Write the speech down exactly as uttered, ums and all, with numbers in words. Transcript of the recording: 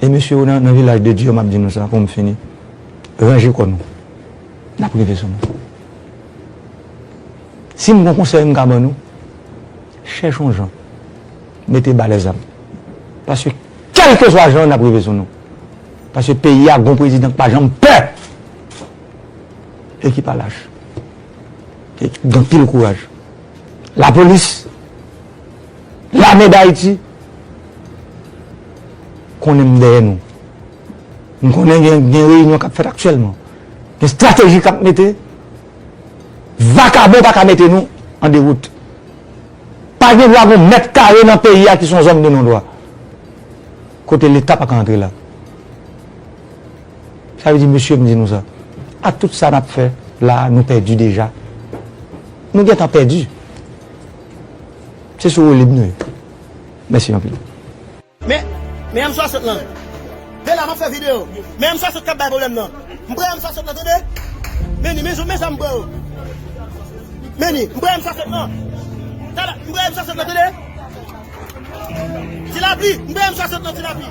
E mesye yo nan, nan vilaj de Dye, m ap di nou sa pou m fini. Ranje kò nou. N ap rive sou nou. Si m gon konsèy m ka ban nou, chèche yon jan. Mete ba lèzam. Paske kèlkeswa jan, n ap rive sou nou. Paske peyi a gon prezidan k pa janm pè. E ki pa lach. E ki gen anpil kouraj. Lapolis, Lame Dayiti, konnen m dèyè nou. M konnen gen, gen reyinyon k ap fèt aktyèlman. Gen estrateji k ap mete. Vakabon pa ka mete nou an dewout. Pa gen dwa gen yon mèt kare nan peyi a ki se yon zòn de non dwa. Kote Leta pa ka antre la. Sa vle di, mesye, m di nou sa. Ak tout sa n ap fè la a, nou pèdi deja. Nou gentan pèdi. Se sou woulib nou ye. Mèsi anpil. Men, men M swasant lan. Men la, m ap fè videyo. Men M swasant k ap bay pwoblèm nan. M pran M swasant lan, tande. Men ni, men, men sa m pran yo. Men ni, m pran M swasant lan. Tala, m pran M swasant lan, tande. Ti Lapli, m pran M swasant lan, Ti Lapli.